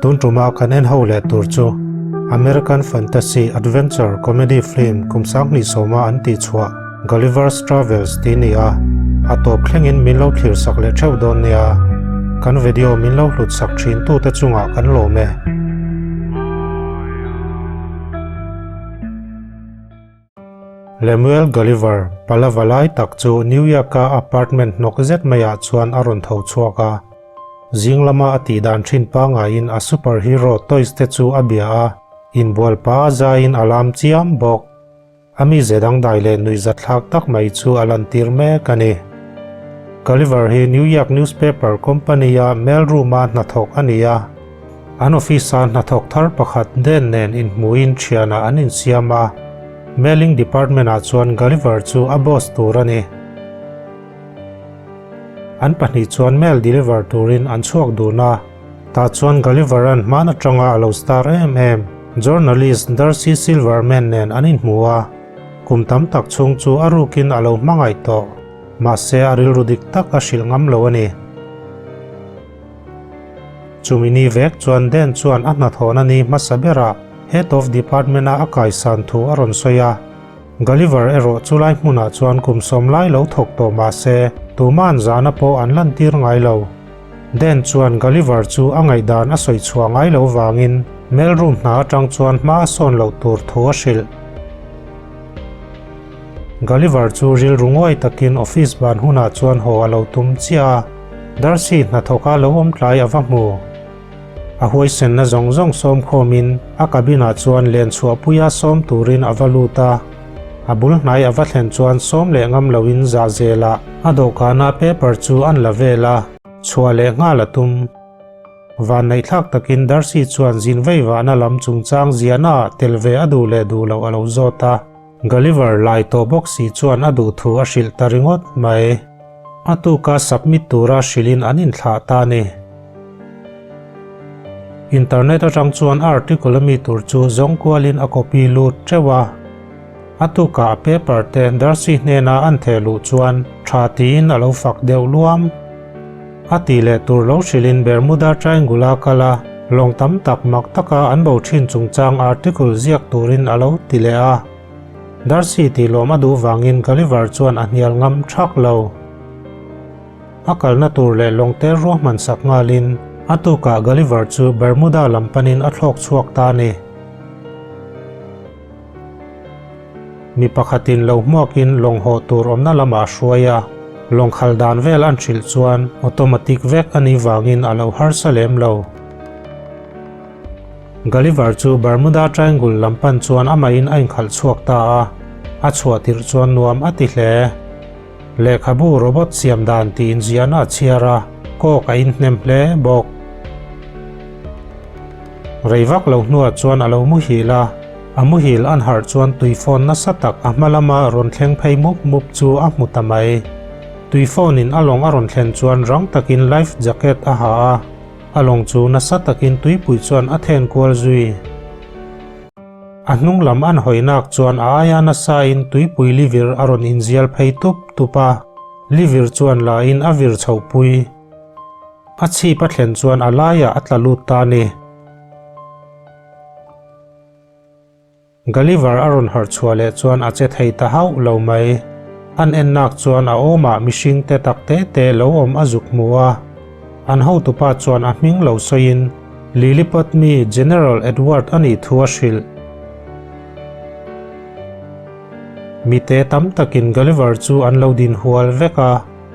Tun tuma kan en ho leh tur chu American Fantasy Adventure Comedy Film kum 2010-a an tih chhuah Gulliver's Travels tih ni a, a tawp thlengin min lo thlir sak leh theuh dawn nia. Kan video min lo hlut sak thin tute chungah kan lawm e. Lemuel Gulliver, palava lai tak chu New York-a apartment hnawk zet maiah chuan a rawn tho chhuak a. Zing lama a tih dan thin pangaiin a superhero toys te chu a bia a, inbual pa a zaiin a lam chiam bawk. A mize dangdai leh nuihzatthlak tak mai chu a lantir mek a ni. Gulliver hi New York Newspaper Company-a mailroom-a hnathawk a ni a. An office-a hnathawk thar pakhat Den nen inhmuhin thianah an insiam a, mailing department-ah chuan Gulliver chu a boss tur a ni. An pahnih chuan mail deliver turin an chhuak dun a, tah chuan Gulliver-a'n hman atanga a lo star em em journalist Darcy Silverman nen an inhmu a, kum tam tak chhung chu a rukin a lo hmangaih tawh, mahse a rilru dik tak a hrilh ngam lo a ni. Chumi ni vek chuan Dan chuan a hnathawhna ni hmasa berah Head of Department-a a kaisan thu a rawn sawi a. Gulliver erawh chulai hmunah chuan kum sawm lai lo thawk tawh mah se, tuma'n zahna pawh an lantir ngai lo. Dan chuan Gulliver chu a ngaihdan a sawi chhuah ngai lo vangin mail room hna atang chuan hma a sawn loh tur thu a hrilh. Gulliver chu rilru nguai takin office ban hunah chuan haw a lo tum chiah a, Darcy hnathawka lo awm tlai a va hmu. A huaisenna zawng zawng sawm khawmin a cabin ah chuan len chhuahpuia sawm turin a va lut a. A bul hnai a va thlen chuan sawm leh ngam loin zah zelah a dawhkana paper chu an la vel a, chhuah leh nghal a tum. Vanneihthlak takin Darcy chuan zin veivahna lam chungchang ziahnaah tel ve a duh leh duh loh a lo zawt a. Gulliver lai tawh bawk si chuan a duh thu a hrilh ta ringawt mai. A tuka submit tura hrilhin an inthlah ta a ni. Internet atang chuan a article a mi tur chu zawng kualin a copy lut teuh a. A tuka a paper te Darcy hnena an theh luh chuan tha tiin a lo fak deuh luam. A tih leh tur lo hrilhin Bermuda Triangle a kal a, lawng tam tak mak taka an bo thin chungchang article ziak turin a lo ti leh a. Darcy tih lawm a duh vangin Gulliver chuan a hnial ngam thak lo. A kalna tur leh lawng te ruahman sak nghalin a tukah Gulliver chu Bermuda lam panin a thlawk chhuak ta a ni. Mi pakhatin lo hmuakin lawng haw tur awmna lamah a hruai a, lawng khal dan vel an hrilh chuan automatic vek a nih vangin a lo harsa lem lo. Gulliver chu Bermuda Triangle lam pan chuan amahin a inkhalh chhuak ta a, a chhuah tirh chuan nuam a ti hle. Lehkhabu robot siam dan tih inziahna a chhiar a, kawk a inhnem hle bawk. Rei vak lo hnuah chuan a lo muhil a, a muhil an harh chuan tui phone nasa tak a hma lama rawn thleng phei mup mup chu a hmu ta mai. Tui phone in a lawng a rawn thlen chuan rang takin life jacket a ha a, a lawng chu nasa takin tuipui chuan a then kual zui. A hnung lam an hawi nak chuan a aia nasa in tuipui livir a rawn inzial phei tup tup a, livir chuan la in a vir chhoh pui. A chhip a thlen chuan a laiah a tla lut ta a ni. Gulliver a rawn harh chhuah leh chuan a che thei ta hauh lo mai. An en nak chuan a awmah mihring te tak te te lo awm a zuk hmu a. An hotupa chuan a hming lo sawiin Lilliput mi General Edward a nih thu a hrilh. Mite tam takin Gulliver chu an lo din hual vek a.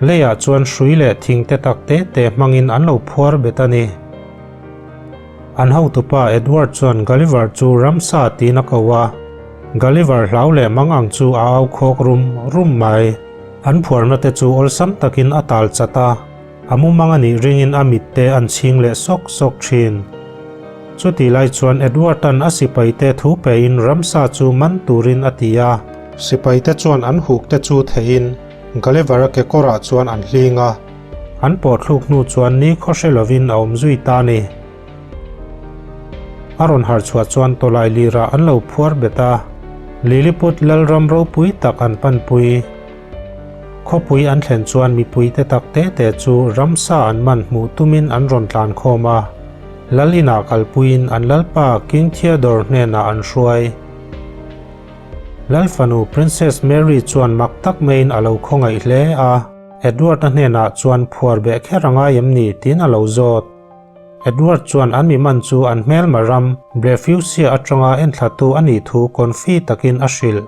Leiah chuan hrui leh thing te tak te te hmangin an lo phuar bet a ni. An hotupa Edward chuan Gulliver chu ramsa tiin a ko a, Gulliver hlau leh mang ang chu a au khawk rum rum mai. An phuarna te chu awlsam takin a tal chat a, a mumang a nih ringin a mit te an chhing leh sawk sawk thin. Chutih lai chuan Edward-a'n a sipaite thu pein ramsa chu man turin a ti a. Sipaite chuan an huk te chu theihin Gulliver-a kekawrah chuan an hling a. An pawh thluk hnu chuan ni khaw hre lovin a awm zui ta a ni. A rawn harh chhuah chuan tawlai lirah an lo phuar bet a, Lilliput lalram ropui tak an panpui. Khawpui an thlen chuan mipui te tak te te chu ramsa an man hmuh tumin an rawn tlan khawm a. Lal inah kalpuiin an lalpa King Theodore hnenah an hruai. Lal fanu Princess Mary chuan mak tak maiin a lo khawngaih hle a, Edward-a hnenah chuan phuar beh kher a ngai em ni tiin a lo zawt. Edward chuan an mi man chu an hmelma ram Blefusia atanga enthlatu a nih thu confi takin a hrilh.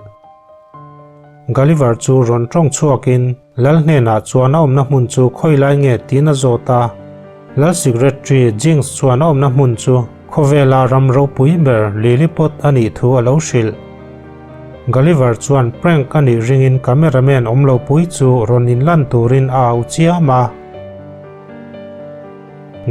Gulliver chu rawn tawng chhuakin Lal hnenah chuan a awmna hmun chu khawi lai nge tiin a zawt a. Lal Secretary Jinks chuan a awmna hmun chu khawvela ram ropui ber Lilliput a nih thu a lo hrilh. Gulliver chuan prank a nih ringin cameraman awm lo pui chu rawn inlan turin a au chiam a.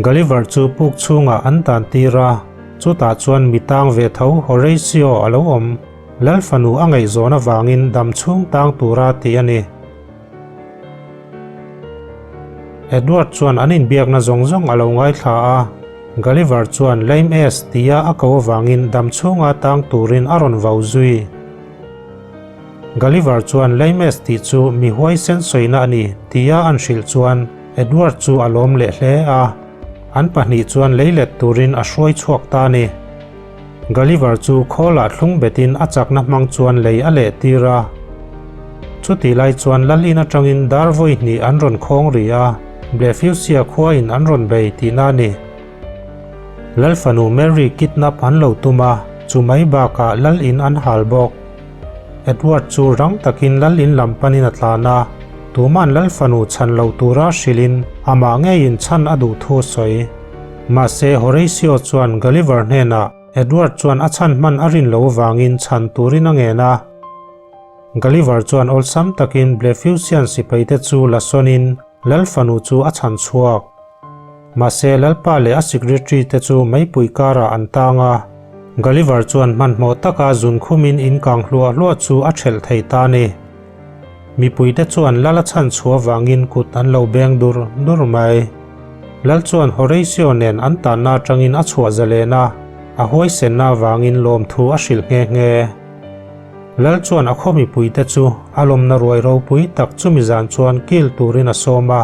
Gulliver chu puk chhungah an tan tir a, chutah chuan mi tang ve tho Horatio a lo awm. Lal fanu a ngaihzawn avangin dam chhung tang tura tih a ni. Edward chuan an inbiakna zawng zawng a lo ngaithla a, Gulliver chuan Lame Ass tia a ko avangin dam chhunga tang turin a rawn vau zui. Gulliver chuan Lame Ass tih chu mi huaisen sawina a ni tia an hrilh chuan Edward chu a lawm leh hle a, an pahnih chuan leilet turin a hruai chhuak ta a ni. Gulliver chu khawlah thlung betin a chakna hmang chuan lei a leh tir a. Chutih lai chuan Lalin atangin dar vawi hnih an rawn khawng rih a, Blefusia khuain an rawn bei tihna a ni. Lal fanu Mary kidnap an lo tum a, chu mai bakah Lal in an hal bawk. Edward chu rang takin Lal in lam panin a tlan a, tuma'n Lal fanu chhan lo tura hrilhin amah ngeiin chhan a duh thu a sawi. Mahse Horatio chuan Gulliver hnenah Edward chuan a chhan hman a rin lo avangin chhan turin a ngen a. Gulliver chuan awlsam takin Blefuscian sipaite chu la sawnin Lal fanu chu a chhan chhuak. Mahse Lalpa leh a secretary te chu meipui karah an tang a, Gulliver chuan hmanhmawh taka zun khumin in kang hluah hluah chu a thelh thei ta a ni. Mipuite chuan Lal a chhan chhuah vangin kut an lo beng dur dur mai. Lal chuan Horatio nen an tanna atangin a chhuah zalen a, a huaisenna avangin lawmthu a hrilh nghe nghe. Lal chuan a khaw mipuite chu a lawmna ruai ropui tak chumi zan chuan kil turin a sawm a.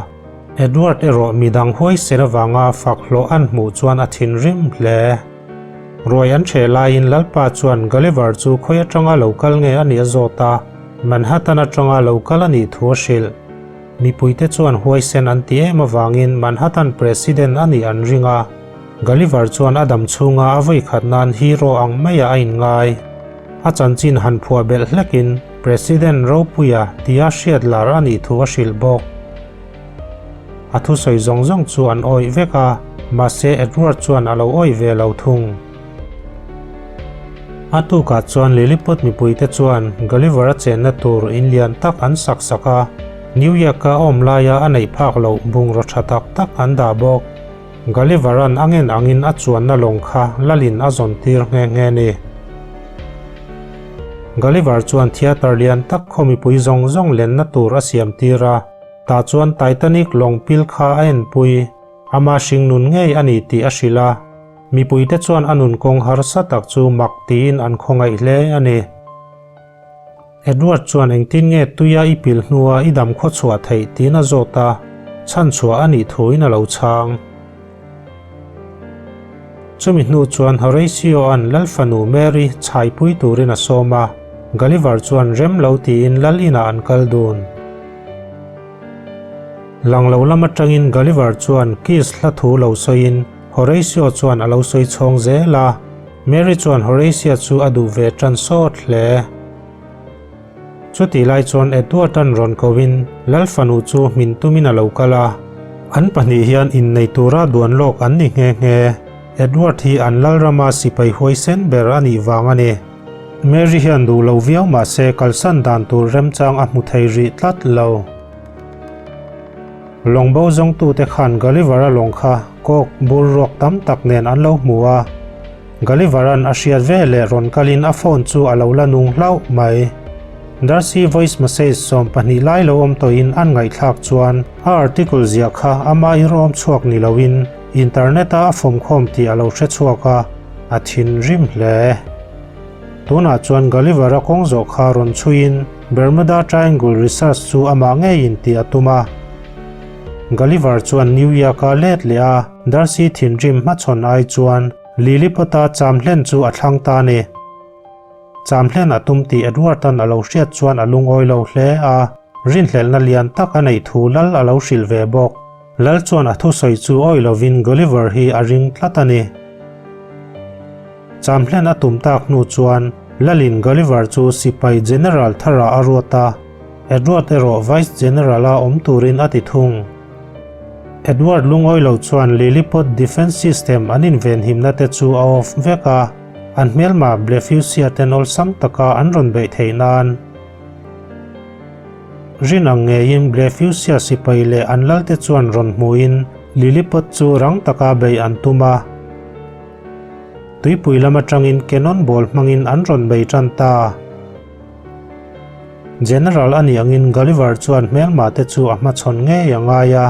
Edward erawh midang huaisen avanga fak hlawh an hmuh chuan a thinrim hle. Ruai an ṭheh laiin Lalpa chuan Gulliver chu khawi aṭanga lo kal nge a nih a zawt a, Manhattan aṭanga lo kal a nih thu a hrilh. Mipuite chuan huaisen an ti em avangin Manhattan President a nih an ring a, Gulliver chuan a dam chhunga a vawikhat nan hero ang maiah a inngai. A chanchin han phuah belh hlekin President Ropuia tia hriat lar a nih thu a hrilh bawk. A thusawi zawng zawng chu an awih vek a, mahse Edward chuan a lo awih ve lo thung. A tukah chuan Lilliput mipuite chuan Gulliver-a chenna tur in lian tak an sak sak a, New York-a a awm laia a neih phak loh bungraw tha tak tak an dah bawk. Gulliver-a'n a ngen angin a chuanna lawng kha lalin a zawn tir nghe nghe ni. Gulliver chuan theatre lian tak khaw mipui zawng zawng lenna tur a siam tir a, tah chuan Titanic lawng pil kha a enpui. Ama hringnun ngei a ni tih a hrilh a, mipuite chuan a nun kawng harsa tak chu mak tiin an khawngaih hle a ni. Edward chuan engtin nge tuia i pil hnua i dam khaw chhuah theih tiin a zawt a, chhan chhuah a nih thuin a lo chhang. Chumi hnu chuan Horatio-a'n Lal fanu Mary chhaipui turin a sawm a, Gulliver chuan rem lo tiin Lal inah an kal dun. Lang lo lam atangin Gulliver chuan kiss hla thu lo sawiin Horatio chuan a lo sawi chhawng zel a, Mary chuan Horatio chu a duh ve tan sawt hle. Chutih lai chuan Edward-a'n rawn koin Lal fanu chu hmin tumin a lo kal a, an pahnih hian innei tura duan lawk an ni nghe nghe. Edward hi an Lalrama sipai huaisen ber a nih vang a ni. Mary hian duh lo viau mahse kalsan dan tur remchang a hmu thei rih tlat lo. Lawngbo zawngtute khan Gulliver-a lawng kha kawk bur ruak tam tak nen an lo hmu a. Gulliver-a'n a hriat ve leh rawn kalin a phone chu a lo la nung hlauh mai. Darcy voice message 12 lai lo awm tawhin an ngaihthlak chuan a article ziah kha ama irawm chhuak ni loin internet-a a fawmkhawm tih a lo hre chhuak a, a thinrim hle. Tunah chuan Gulliver-a kawng zawh kha rawn chhuiin. Bermuda Triangle research chu amah ngeiin tih a tum a. Gulliver chuan New York-a let leh a Darcy thinrim hmachhawn ai chuan Lilliput-a cham hlen chu a thlang ta a ni. Cham hlen a tum tih Edward-a'n a lo hriat chuan a lungawi lo hle a, rinhlelhna lian tak a neih thu lal a lo hrilh ve bawk. Lal chuan a thusawi chu awih lovin Gulliver hi a ring tlat a ni. Cham hlen a tum tak hnu chuan Lalin Gulliver chu sipai General tharah a ruat a, Edward erawh Vice General-a awm turin a ti thung. Edward lungawi lo chuan Lilliput Defence System an invenhimna te chu a off vek a, an hmelma Blefusia ten awlsam taka an rawn beih theih nan. Rin ang ngeiin Blefusia sipai leh an lalte chuan rawn hmuin Lilliput chu rang taka beih an tum a. Tuipui lam atangin cannon ball hmangin an rawn bei tan ta. General a nih angin Gulliver chuan hmelma te chu a hmachhawn ngei a ngai a.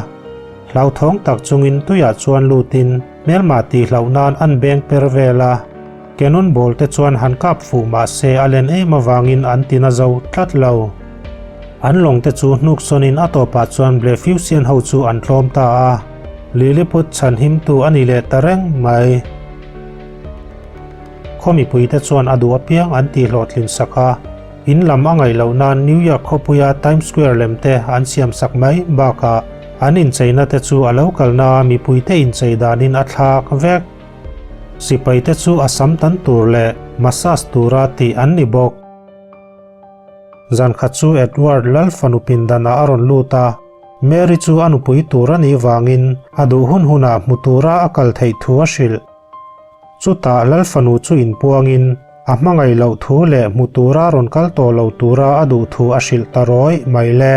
Hlauthawng tak chungin tuiah chuan lutin hmelma tih hlauh nan an beng per vel a. Cannon ball te chuan han kap fuh mah se a len em avangin an tina zo tlat lo. An lawng te chu hnuk sawnin a tawpah chuan Blefusian ho chu an tlawm ta a. Lilliput chhanhimtu a ni leh ta reng mai. Khaw mipuite chuan a duh apiang an tihhlawhtlin sak a, in lam a ngaih loh nan New York khawpuia Times Square lem te an siam sak mai bakah an incheina te chu a lo kalna a mipuite inchei danin a thlak vek. Sipaite chu a sam tan tur leh massage tura tih an ni bawk. Zan khat chu Edward lal fanu pindanah a rawn lut a, Mary chu a nupui tur a nih vangin a duh hun hunah hmu tura a kal theih thu a hrilh. Chutah lal fanu chu inpuangin a hmangaih loh thu leh hmu tura rawn kal tawh lo tura a duh thu a hrilh ta rawih mai le.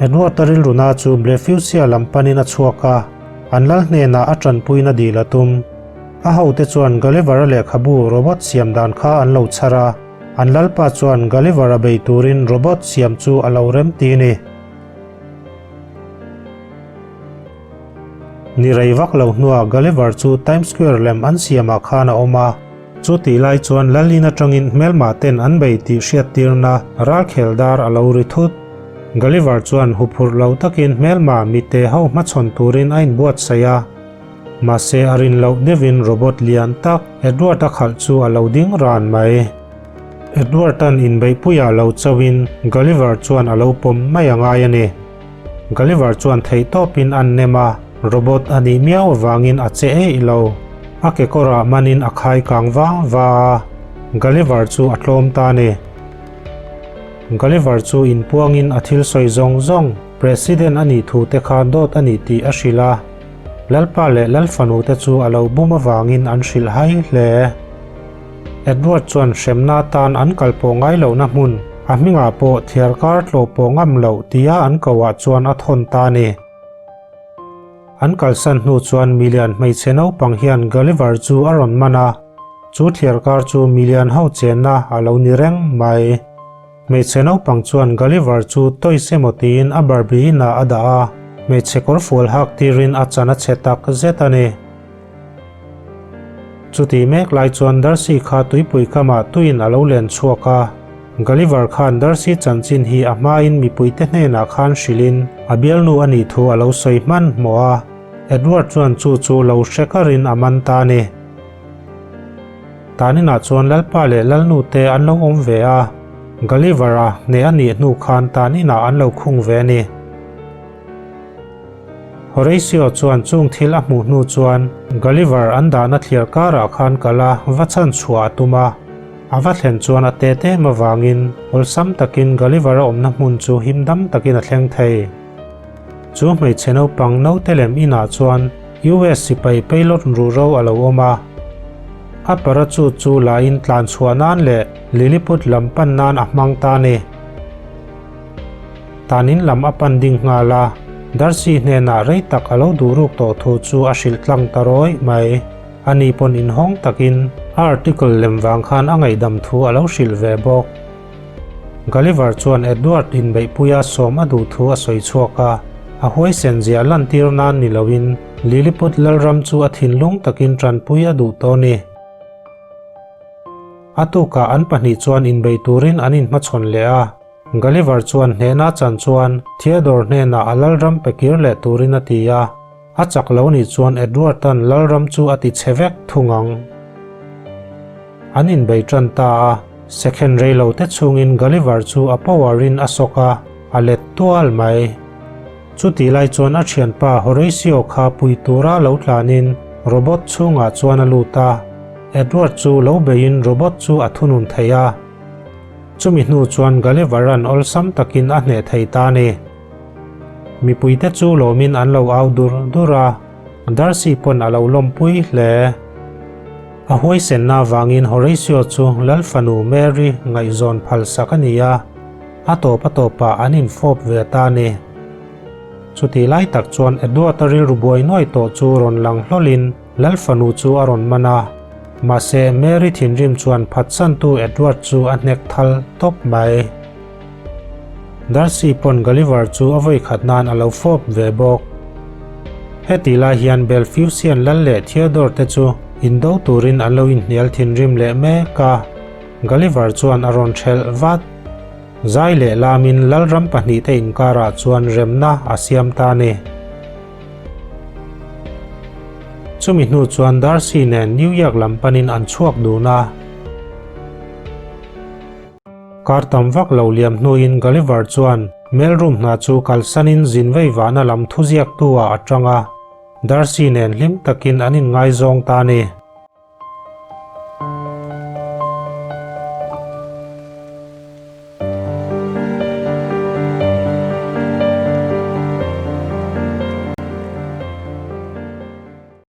Edward-a rilruna chu Blefusia lam panin a chhuak a, an lal hnenah a tanpuina dil a tum. A hote chuan Gulliver-a lehkhabu robot siam dan kha an lo chhar a, an lalpa chuan Gulliver-a bei turin robot siam chu a lo remti a ni. Ni rei vak lo hnuah Gulliver chu Times Square lem an siamah khan a awm a. Chu tih lai chuan Lalin atangin hmelmah ten an bei tih hriattirna ralkhel dar a lo ri thut. Gulliver chuan huphurh lo takin hmelmah mite ho hmachhawn turin a inbuatsaih a. Mahse a rin loh deuhin robot lian tak Edward-a khalh chu a lo ding ran mai. Edward-a'n inbeihpuiah lo chauhin Gulliver chuan a lo pawm mai a ngai a ni. Gulliver chuan theihtawpin an nem a, robot a nih miau avangin a che eih lo. A kekawrah manin a khai kang va va a, Gulliver chu a tlawm ta a ni. Gulliver chu inpuangin a thil sawi zawng zawng, President a nih thu te kha dawt a ni tih a hrilh a. Lalpa leh Lalfanu te chu a lo bum avangin an hrilh hai hle. Edward chuan hremna atan an kal pawh ngai lohna hmun, a hmingah pawh thiar kar tlawh pawh ngam loh tia an koh ah chuan a thawn ta a ni. An kalsan hnu chuan milian hmeichhe naupang hian Gulliver chu a rawn man a, chu thiar kar chu milian ho chenna a lo ni reng mai. Hmeichhe naupang chuan Gulliver chu toys emaw tiin a Barbie inah a dah a, hmeichhe kawrfual hak tirin a chan a chhe tak zet a ni. Chutih mek lai chuan Darcy kha tuipui kamah tuiin a lo len chhuak a. Gulliver khan Darcy chanchin hi a hmain mipuite hnenah khan hrilhin a bialnu a nih thu a lo sawi hmanhmawh a. Edward chuan chu chu lo hre karin a man ta a ni. Taninah chuan Lalpa leh Lalnu te an lo awm ve a, Gulliver-a hneh a nih hnu khan taninah an lo khung ve a ni. Horatio chuan chung thil a hmuh hnu chuan Gulliver an dahna thliar karah khan kal a va chhan chhuah a tum a. A va thlen chuan a tet em avangin awlsam takin Gulliver a awmna hmun chu him dam takin a thleng thei. Chu hmeichhe naupang naute lem inah chuan US sipai pilot ruhro a lo awm a. A parachute chu lain tlan chhuah nan leh Lilliput lam pan nan a hmang ta a ni. Tanin lam a pan ding nghal a, Darcy hnenah rei tak a lo duh ruk tawh thu chu a hrilh tlang ta rawih mai. Ani pawn inhawng takin a article lem vang khan a ngaihdam thu a lo hrilh ve bawk. Gulliver chuan Edward inbeihpuia sawm a duh thu a sawi chhuak a, a huaisen zia lantir nan ni loin Lilliput Lalram chu a thinlung takin tanpui a duh tawh a ni. A tukah an pahnih chuan inbei turin an inhmachhawn leh a. Gulliver chuan hnehna chan chuan Theodore hnenah a lalram pe kir leh turin a ti a. A chak lo nih chuan Edward-a'n lalram chu a ti chhe vek thung ang. An inbei tan ta a, second rei lo te chhungin Gulliver chu a power-in a sawk a, a let tual mai. Chutih lai chuan a thianpa Horatio kha pui tura lo tlanin robot chhungah chuan a lut a, Edward chu lo beiin robot chu a thunun thei a. Chumi hnu chuan Gulliver-a'n awlsam takin a hneh thei ta a ni. Mipuite chu lawmin an lo au dur dur a, Darcy pawn a lo lawmpui hle. A huaisenna avangin Horatio chu Lal fanu Mary ngaihzawn phalsak a ni a, a tawp a tawpah an infawp ve ta a ni. Chutih lai tak chuan Edward-a rilru buai nuai tawh chu rawn lang hlawlin Lal fanu chu a rawn man a, mahse Mary thinrim chuan phatsantu Edward chu a hnek thal tawp mai. Darcy pawn Gulliver chu a vawi khat nan a lo fawp ve bawk. Heti lai hian Belfusian lal leh Theodore te chu indo turin an lo inhnial thinrim leh mek a, Gulliver chuan a rawn ṭhelh vat. Zai leh lamin lalram pahnihte inkarah chuan remna a siam ta a ni. Chumi hnu chuan Darcy nen New York lam panin an chhuak dun a. Kar tam vak lo liam hnuin Gulliver chuan mailroom hna chu kalsanin zin vei vahna lam thuziaktu ah a tang a, Darcy nen hlim takin an inngaizawng ta a ni.